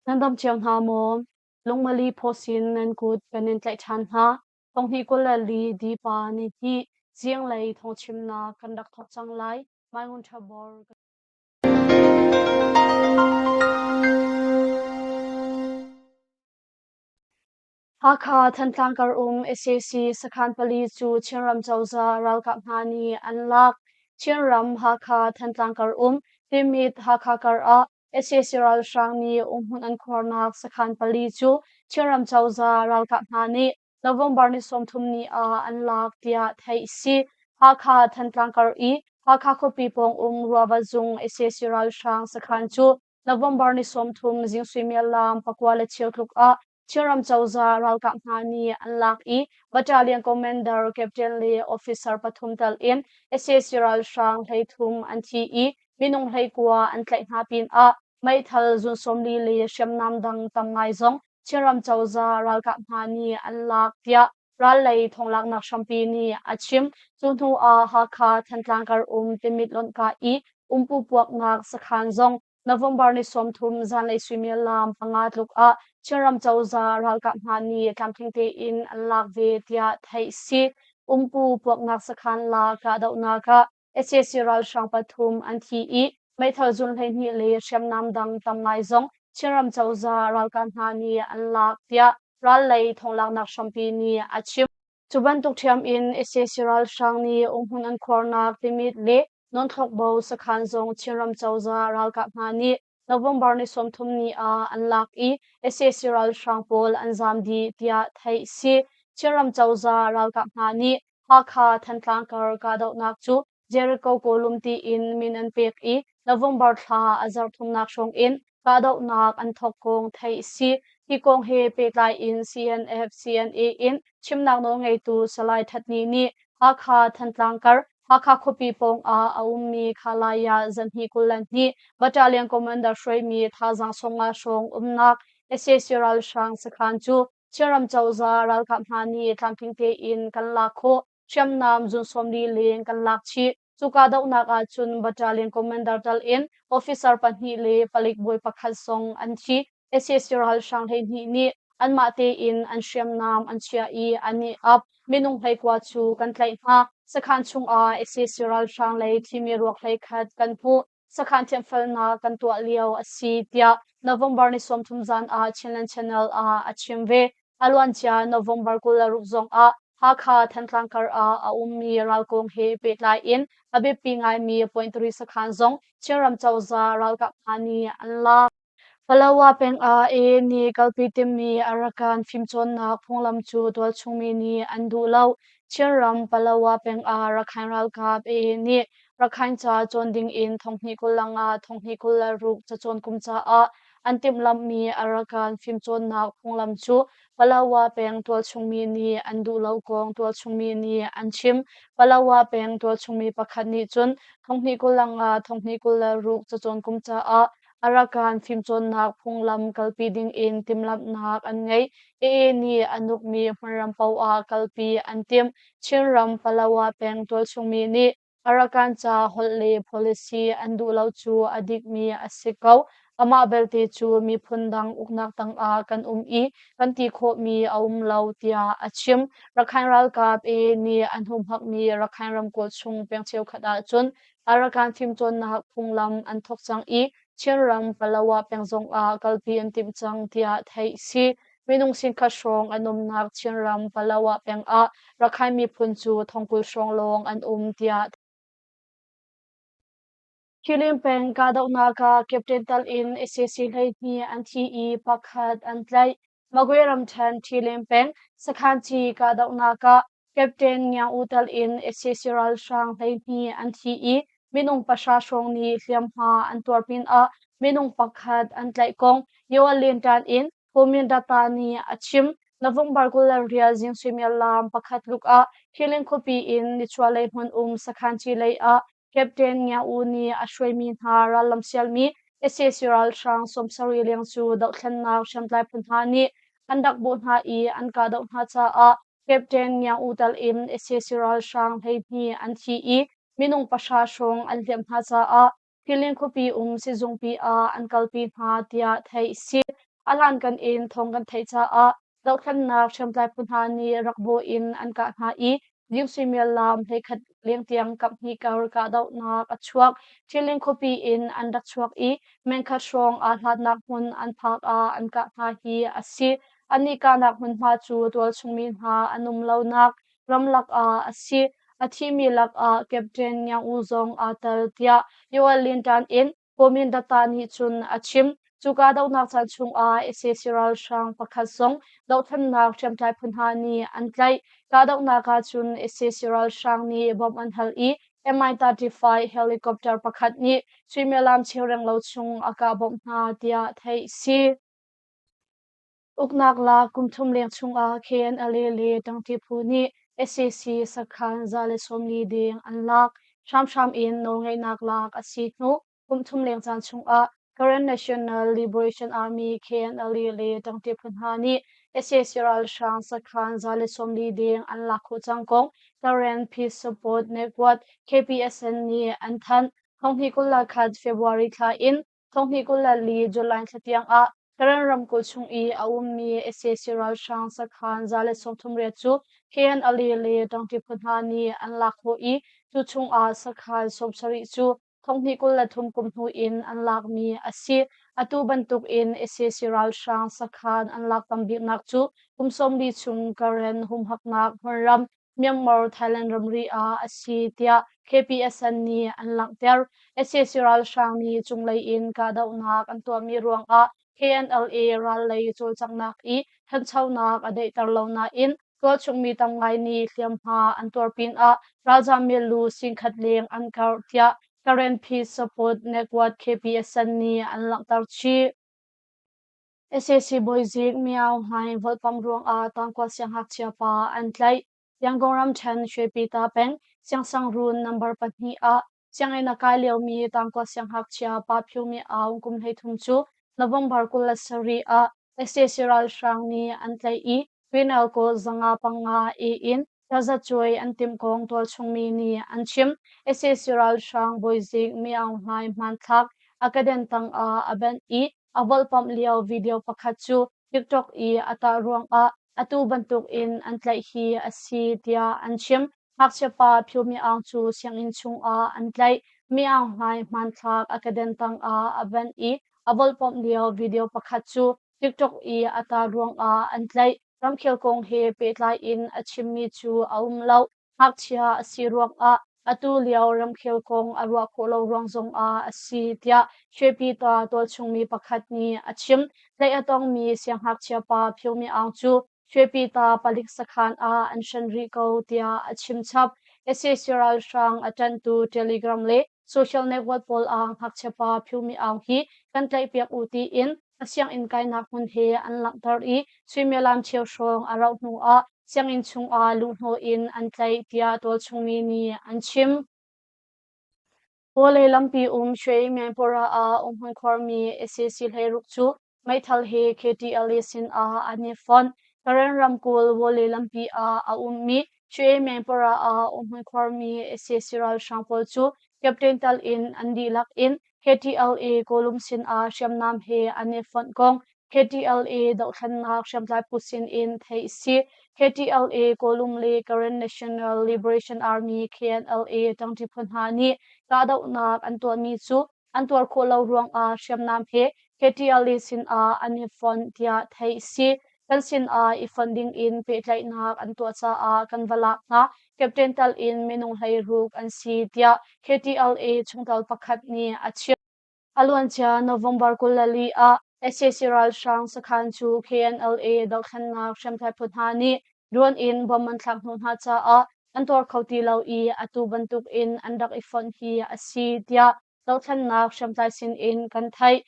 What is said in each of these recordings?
Nan dam cio hna maw? Lungmali phawsin nan kut kan in tlaih ṭhan hna. Thonghnih 24 Dipa ni hnih zinglei thawngchimnak kan rak thawk cang lai. Mai Ngun Ṭha Bor. Hakha Thantlang kar um sac sakhan pali cu Chinram cozah ralkap hna nih an lak. Chinram Hakha Thantlang kar um Timit Hakha kar ah sac ralhrang nih umhmun an khuarnak sakhan pali cu Chinram cozah ralkap hna nih November ni 30 ni ah an lak tiah theih a si. Hakha Thantlang kar i Hakha khuapi pawng um Ruava zung sac ralhrang sakhan cu November ni 30 zing suimilam pakua le cheu tluk ah Chinram cozah ralkap hna nih an lak i Battalion Commander Captain le Officer pathum tal in sac ralhrang 13 an thi i minung 19 an tlaih hna pinah meithal zun 40 le hriamnam dang tam ngai zong Chinram cozah ralkap hna nih an lak tiah ral lei thonglaknak hrampi nih a chim. Cu hnu ah Hakha Thantlang kar um Timit Lonhka i umpu puaknak sakhan zong November ni 30 zanlei suimilam panga tluk ah Chinram cozah ralkap hna nih tlamtling tein an lak ve tiah theih si. Umpu puaknak sakhan la kahdohnak ah sac ralhrang pathum an thi i meithal zun 12 le hriamnam dang tam ngai zong Chinram cozah ralkap hna nih an lak tiah ral lei thonglaknak hrampi nih a chim. Cu bantuk ṭhiam in sac ralhrang nih umhmun an khuarnak Timit le Nonthlokbo sakhan zong Chinram cozah ralkap hna nih November ni 30 ni ah an lak i sac ralhrang pawl an zaam dih tiah theih a si. Chinram cozah ralkap hna nih Hakha Thantlang kar kahdohnak cu Jericho Kawlum tiin min an pek i November thla a zarh thumnak hrawng in kahdohnak an thawk kong theih a si. Hi kong he pehtlai in CNF CNA in chimnak nawlngeitu Salai That Ni nih Hakha Thantlang kar Hakha khuapi pawng ah a ummi Khalaya zanhnih 22 Battalion Commander hruaimi thazaang 50 hrawng umnak sac ralhrang sakhan cu Chinram cozah ralkap hna nih tlamtling tein kan lak khawh. Hriamnam zun 40 leng kan lak chih. Cu kahdohnak ahcun battalion commander tal in officer pahnih le palik bawi pakhat zong an thi. Sac ralhrang 12 nih anmah tein an hriamnam an chiah i an i ap. Minung 19 cu kan tlaih hna. Sakhan chungah sac ralhrang lei thimi ruak 11 kan hmuh. Sakhan thianhfelnak kan tuah lio a si tiah November ni 30 zan ah Chinland Channel ah a chim ve. A luancia November 26 zong ah Hakha Thantlang kar ah a ummi ralkong he pehtlai in a biapi ngaimi point 3 sakhan zong Chinram cozah ralkap hna nih an lak. Palawa peng ah AA nih kalpi timmi Arakan fimcawnnak phunglam cu tualchungmi nih an duh lo. Chinram Palawa peng ah Rakhine ralkap AA nih Rakhine ca cawn ding in thonghnih 25 thonghnih 26 cacawn kum caah an timhlamhmi Arakan fimcawnnak phunglam cu Palawa peng tualchungmi nih an duh lo kong tualchungmi nih an chim. Palawa peng tualchungmi pakhat nih cun thonghnih 25 thonghnih 26 cacawn kum caah Arakan fimcawnnak phunglam kalpi dingin timhlamhnak an ngei. AA nih a nukmi hmunram paoh ah kalpi an timh. Chinram Palawa peng tualchungmi nih Arakan ca holh le policy an duh lo cu a dikmi a si ko. Amah belte cu miphun dang uknak tangah kan um i kan ti khawhmi a um lo tiah a chim. Rakhine ralkap AA nih an humhakmi Rakhine ramkulh chung peng cheukhat ahcun Arakan fimcawnnak phunglam an thawk cang i Chinram Palawa peng zongah kalpi an timh cang tiah theih a si. Minung singkhat hrawng an umnak Chinram Palawa peng ah Rakhine miphun cu thongkul hrawng lawng an um tiah Thilin peng kahdohnak ah Captain tal in sac 12 an thi i pakhat an tlaih. Magwe ramṭhen Thilin peng sakhan-ci kahdohnak ah Captain Ngiang U tal in sac ralhrang 12 an thi i minung pahra hrawng nih hliamhma an tuar pinah minung pakhat an tlaih kong Yoalin ṭan in Komindata nih a chim. November 28 zing suimilam pakhat tluk ah Thilin khuapi in nichuahlei hmun um sakhan-ci lei ah Captain Ngia U nih a hruaimi hna rallam sialmi sac ralhrang 70 leng cu dohthlennak hriamtlai phu hna nih an rak bawh hna i an kahdoh hna caah Captain Ngia U tal in sac ralhrang 12 an thi i minung pahra hrawng an hliamh hna caah Thilin khuapi um sizungpi ah an kalpi hna tiah theih a si. A hlankan in thawng kan theih caah dohthlennak hriamtlai phu hna nih rak bawh in an kah hna i Zing suimilam 11 leng tiang kaphnih kar kahdohnak a chuak. Ṭhiling khuapi in an rak chuak i mengkhat hrawng aa hlatnak hmun an phak ah an kah hna hi a si. An i kahnak hmunhma cu tualchung mi hna an um lonak ramlak ah a si. A thimi lakah Captain Ngiang U zong aa tel tiah Yoel Lin Tan in Komin Datta nih cun a chim. Cu kahdohnak caan chungah sac ralhrang pakhat zong dohthlennak hriamtlai phu hna nih an tlaih. Kahdohnak ah cun sac ralhrang nih bawmh an hal i Mi-35 helicopter pakhat nih suimilam cheu renglo chung a kah bawmh hna tiah theih si. Uknak lak kum thum leng chungah KNLA le ṭangṭi phu nih sac sakhan 140 deng an lak. Hramhram in nawlngeihnak lak a si hnu kum thum leng caan chungah Karen National Liberation Army KNLA le ṭangṭi phu hna nih sac ralhrang sakhan 140 deng an lak khawh cang kong Karen Peace Support Network KPSN nih an thanh. 2021 February thla in 2024 July thla tiang ah Karen ramkulh chung i a ummi sac ralhrang sakhan 138 cu KNLA le ṭangṭi phu hna nih an lak khawh i cu chungah sakhan 70 cu 2023 kum hnu in an lakmi a si. Atu bantuk in sac ralhrang sakhan an lak tam biknak cu kum 40 chung Karen humhaknak hmunram Myanmar Thailand ramri ah a si tiah KPSN nih an langhter. Sac ralhrang nih cunglei in kahdohnak an tuahmi ruangah KNLA rallei cawlcanghnak i thanchonak a daihter lo nain tualchung mi tam ngai nih hliamhma an tuar pinah ralzam milu 10,000 leng an karh tiah Karen Peace Support Network KPSN nih an langhter chih. Sac bawizik Miao Hlaing volhpamh ruangah tangkua siangngakchia pa an tlaih. Yangon ramṭhen Shwepyita peng Siangsangruun number 2 ah sianginn a kai liomi tangkua siangngakchia Pa Phyu Mi Aung kum 33 cu November 27 ah sac ralhrang nih an tlaih i Penal Code 505 A in tazacuai an timh kong tualchung mi nih an chim. Sac ralhrang bawizik Mi Aung Hlaing hmanthlak a keden tangah a benh i a volhpamh lio video pakhat cu TikTok i a tah ruangah atu bantukin an tlaih hi a si tiah an chim. Ngakchia pa Phyo Mi Aung cu sianginn chungah an tlaih. Mi Aung Hlaing hmanthlak a keden tangah a benh i a volhpamh lio video pakhat cu TikTok i a tah ruangah an tlaih. Ramkhel kong he pehtlai in a chimmi cu a um lo. Ngakchia a si ruangah atu lio ramkhel kong a ruah khawh lo ruang zongah a si tiah Shwepyita tualchung mi pakhat nih a chim. Tlaih a tongmi siangngakchia pa Phyo Mi Aung cu Shwepyita palik sakhan ah an hren rih ko tiah a chim chap. Sac ralhrang a ṭanhtu Telegram le social network pawl ah ngakchia pa Phyo Mi Aung hi kan tlaihpiak u tiin a sianginn kainak hmun he an langhter i suimilam cheu hrawng a rauh hnuah sianginn chungah luhhnawh in an tlaih tiah tualchungmi nih an chim. Vawlei lampi um Shwe Myanpura ah umhmun khuarmi sac 16 cu meithal he KTLA sinah an i fonh. Karen ramkulh vawlei lampi ah a ummi Shwe Myanpura ah umhmun khuarmi sac ralhrang pawl cu captain tal in an dihlak in KTLA Kawlum sinah hriamnam he an i fonh kong KTLA dohthlennak hriamtlai phu sin in theih a si. KTLA Kawlum le Karen National Liberation Army KNLA ṭangṭi phu hna nih kahdohnak an tuahmi cu an tuar khawh lo ruangah hriamnam he KTLA sinah an i fonh tiah theih a si. Kan sinah i fonh dingin pehtlaihnak an tuah caah kan va lak hna. Captain tal in minung 16 an si tiah KTLA chungtel pakhat nih a chim. A luancia November 24 ah sac ralhrang sakhan cu KNLA dohthlennak hriamtlai phu hna nih drone in bomb an thlak hnawh hna caah an tuar kho ti lo i atu bantuk in an rak i fonh hi a si tiah dohthlennak hriamtlai sin in kan theih.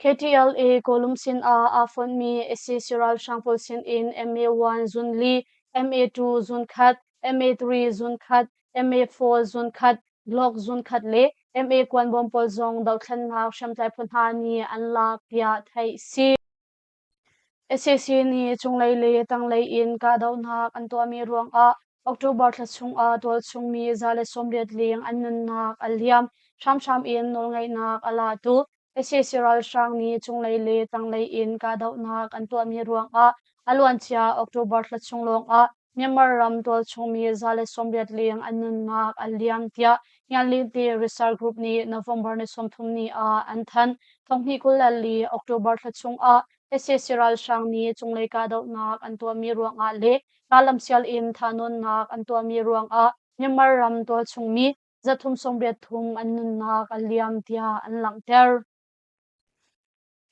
KTLA Kawlum sinah aa fonhmi sac ralhrang pawl sinin MA1 zun li, MA2 zun khat, MA3 zun khat, MA4 zun khat, Glock zun khat le MA kuanbawm pawl zong dohthlennak hriamtlai phu hna nih an lak tiah theih si. Sac nih cunglei le tanglei in kahdohnak an tuahmi ruangah October thla chungah tualchung mi 180 leng an nunnak a liam. Hramhram in nawlngeihnak a latu Sac ralhrang nih cunglei le tanglei in kahdohnak an tuahmi ruangah a luancia October thla chung lawngah Myanmar ram tualchungmi 180 leng an nunnak a liam tiah Ngianlinte Research Group nih November ni 30 ni ah an thanh. 2024 October thla chungah sac ralhrang nih cunglei kahdohnak an tuahmi ruangah le rallamsial in thahnawnnak an tuahmi ruangah Myanmar ram tualchungmi 383 an nunnak a liam tiah an langhter.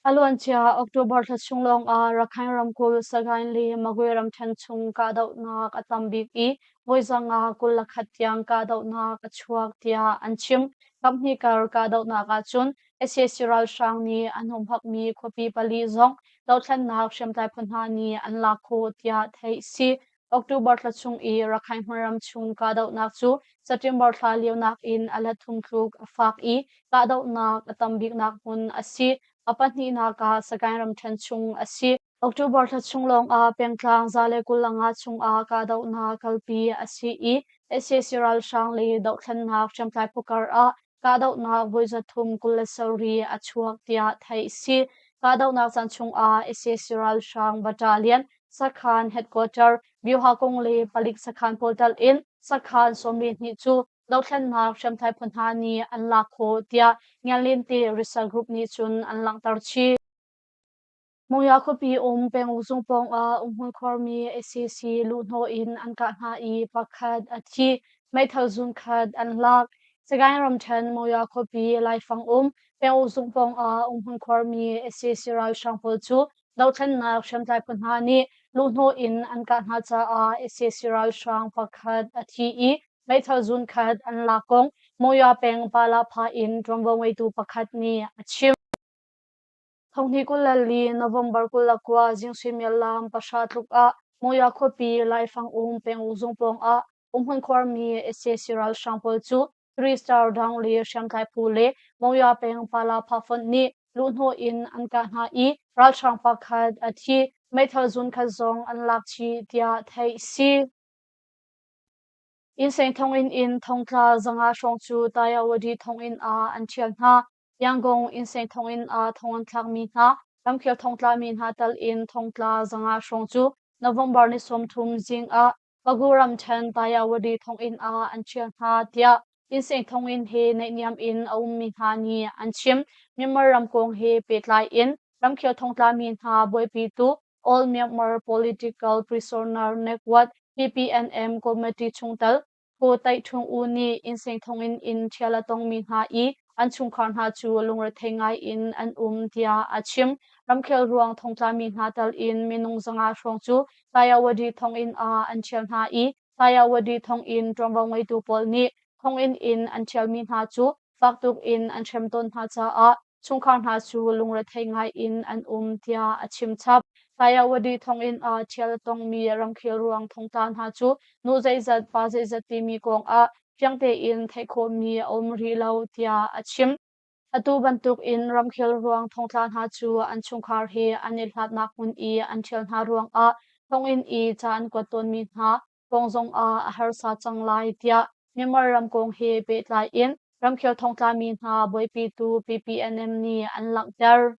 A luancia October thla chung lawngah Rakhine ramkulh Sagaing le Magwe ramṭhen chung kahdohnak a tam bik i voi 521 tiang kahdohnak a chuak tiah an chim. Kaphnih kar kahdohnak ahcun sac ralhrang nih an humhakmi khuapi pali zong dothlennak hriamtlai phu hna nih an lak khawh tiah theih a si. October thla chung i Rakhine hmunram chung kahdohnak cu September thla lio nakin a let thum tluk a fak i kahdohnak a tam biknak hmun a si. A pahnihnak ah Sagaing ramṭhen chung a si. October thla chung lawngah pengtlang 125 chungah kahdohnak kalpi a si i sac ralhrang le dohthlennak hriamtlai phu kar ah kahdohnak voi 327 a chuak tiah theih a si. Kahdohnak caan chungah sac ralhrang battalion sakhan headquarter Byuha le palik sakhan pawl tal in sakhan 12 cu dothlennak hriamtlai phu hna nih an lak khawh tiah Ngianlinte Research Group nih cun an langhter chih. Mungya khuapi um penguk zung pawngah umhmun khuarmi sac luhhnawh in an kah hna i pakhat a thi. Meithal zunkhat an lak. Sagaing ramṭhen Mungya khuapi Laifang um penguk zung pawngah umhmun khuarmi sac ralhrang pawl cu dothlennak hriamtlai phu hna nih luhhnawh in an kah hna caah sac ralhrang pakhat a thi i meithal zunkhat an lak kong Mungya peng Palapha in ṭuanvo ngeitu pakhat nih a chim. Thonghnih 24 November 29 zing suimilam 3 tluk ah Mawya khuapi Laifang um penguk zung pawng ah umhmun khuarmi sac ralhrang pawl cu Three Star Down le hriamtlai phu le Mawya peng Palapha fonh nih luhhnawh in an kah hna i ralhrang pakhat a thi, meithal zunkhat zong an lak chih tiah theih a si. Insein thonginn in thongtla 500 hrawng cu Tayawadi thonginn ah an ṭhial hna. Yangon Insein thonginn ah thong an thlakmi hna ramkhel thongtlami hna tal in thongtla 500 hrawng cu November ni 30 zing ah Pagu ramṭhen Tayawadi thonginn ah an ṭhial hna tiah Insein thonginn he naihniam in a ummi hna nih an chim. Myanmar ram kong he pehtlai in ramkhel thongtlami hna buaipitu All Myanmar Political Prisoner Network PPNM Committee chungtel Ko Taih Ṭhung U nih Insein thonginn in ṭhial a tongmi hna i an chungkhar hna cu lungrethei ngai in an um tiah a chim. Ramkhel ruang thongtlami hna tal in minung 500 hrawng cu Tayawadi thonginn ah an ṭhial hna i Tayawadi thonginn ṭuanvo ngeitu pawl nih thonginn in an ṭhialmi hna cu fak tuk in an hrem tawn hna caah chungkhar hna cu lungrethei ngai in an um tiah a chim chap. Tayawadi thonginn ah ṭhial a tongmi ramkhel ruang thongtla hna cu nu zeizat pa zeizat timi kong ah fiang tein theih khawhmi a um rih lo tiah a chim. Atu bantuk in ramkhel ruang thongtla hna cu an chungkhar he an i hlatnak hmun i an ṭhial hna ruangah thonginn i ca an kuat tawnmi hna kong zongah a harsa cang lai tiah Myanmar ram kong he pehtlai in ramkhel thongtlami hna buaipitu PPNM nih an langhter.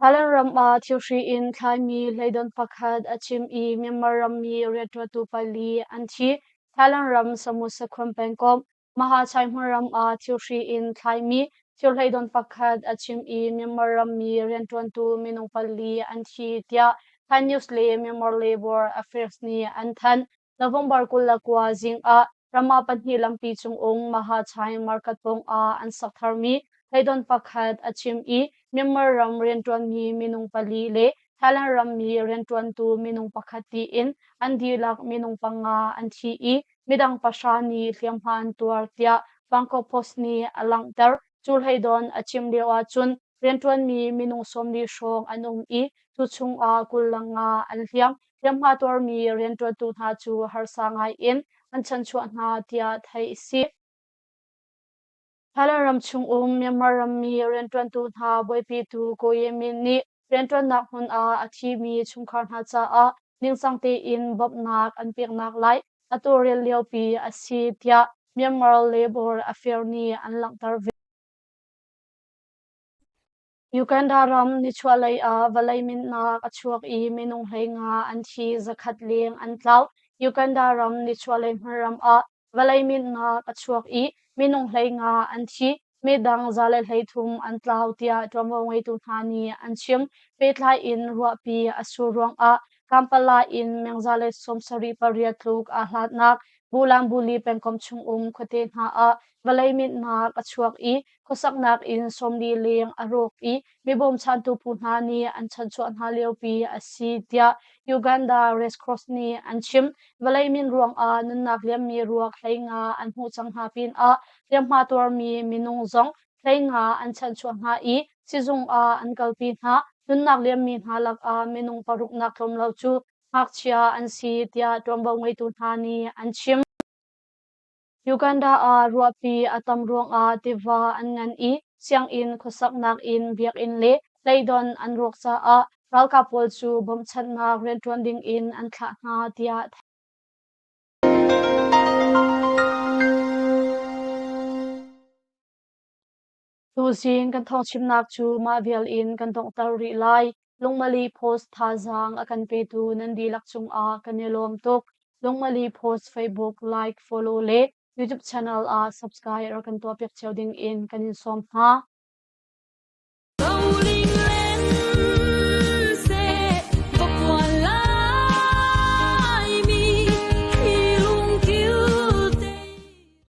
Thailand ram ah thilhri in thlaimi hleidon pakhat a chim i Myanmar rammi rianṭuantu pali an thi. Thailand ram Samut Sakhon pengkomh Mahachai hmunram ah thilhri in thlaimi thirhleidon pakhat a chim i Myanmar rammi rianṭuantu minung pali an thi tiah Thai News le Myanmar Labour Affairs nih an thanh. November 29 zing ah Rama pahnih lampi cung um Mahachai market pawng ah an sak tharmi hleidon pakhat a chim i Myanmar ram rianṭuanmi minung pali le Thailand rammi rianṭuantu minung pakhat tiin an dihlak minung panga an thi i midang pahra nih hliamhma an tuar tiah Bangkok Post nih a langhter. Cu hleidon a chim lio ahcun rianṭuanmi minung 40 hrawng an um i cu chungah 25 an hliam. Hliamhma tuarmi rianṭuantu hna cu harsa ngai in an chanchuah hna tiah theih a si. Thailand ram chungum Myanmar rammi rianṭuantu hna buaipitu Ko Ye Min nih rianṭuannak hmun ah a thimi chungkhar hna caah ningcang tein bawmhnak an peknak lai a tawlrel liopi a si tiah Myanmar Labour Affairs nih an langhter ve. Uganda ram nichuahlei ah vawlei minhnak a chuak i minung 15 an thi, 100 leng an tlau. Uganda ram nichuahlei hmunram ah vawlei minhnak a chuak i minung 15 an thi, midang 133 an tlau tiah ṭuanvo ngeitu hna nih an chim. Pehtlai in ruahpi a sur ruangah Kampala in meng 178 tluk aa hlatnak Bulambuli pengkomh chungum khuate hna ah vawlei minhnak a chuak i khuasaknak inn 40 leng a rawk i mi bawmchantu phu hna nih an chanchuah hna liopi a si tiah Uganda Red Cross nih an chim. Vawlei min ruangah nunnak liammi ruak 15 an hmuh cang hna pinah hliamhma tuarmi minung zong 15 an chanchuah hna i sizung ah an kalpi hna. Nunnak liammi hna lakah minung paruknak tlawm lo cu ngakchia an si tiah ṭuanvo ngeitu hna nih an chim. Uganda ah ruahpi a tam ruangah tiva an ngan i sianginn, khuasaknak inn, biakinn le leidon an rawk caah ralkap pawl cu bawmhchanhnak rianṭuan dingin an thlah hna tiah theih. Tuzing kan thawngchimnak cu mah vial in kan donghter rih lai. Lungmali Post thazaang a kan petu nan dihlak cungah kan i lawm tuk. Lungmali Post Facebook like, follow le YouTube channel ah subscribe rak kan tuahpiak cio ding in kan in sawm hna.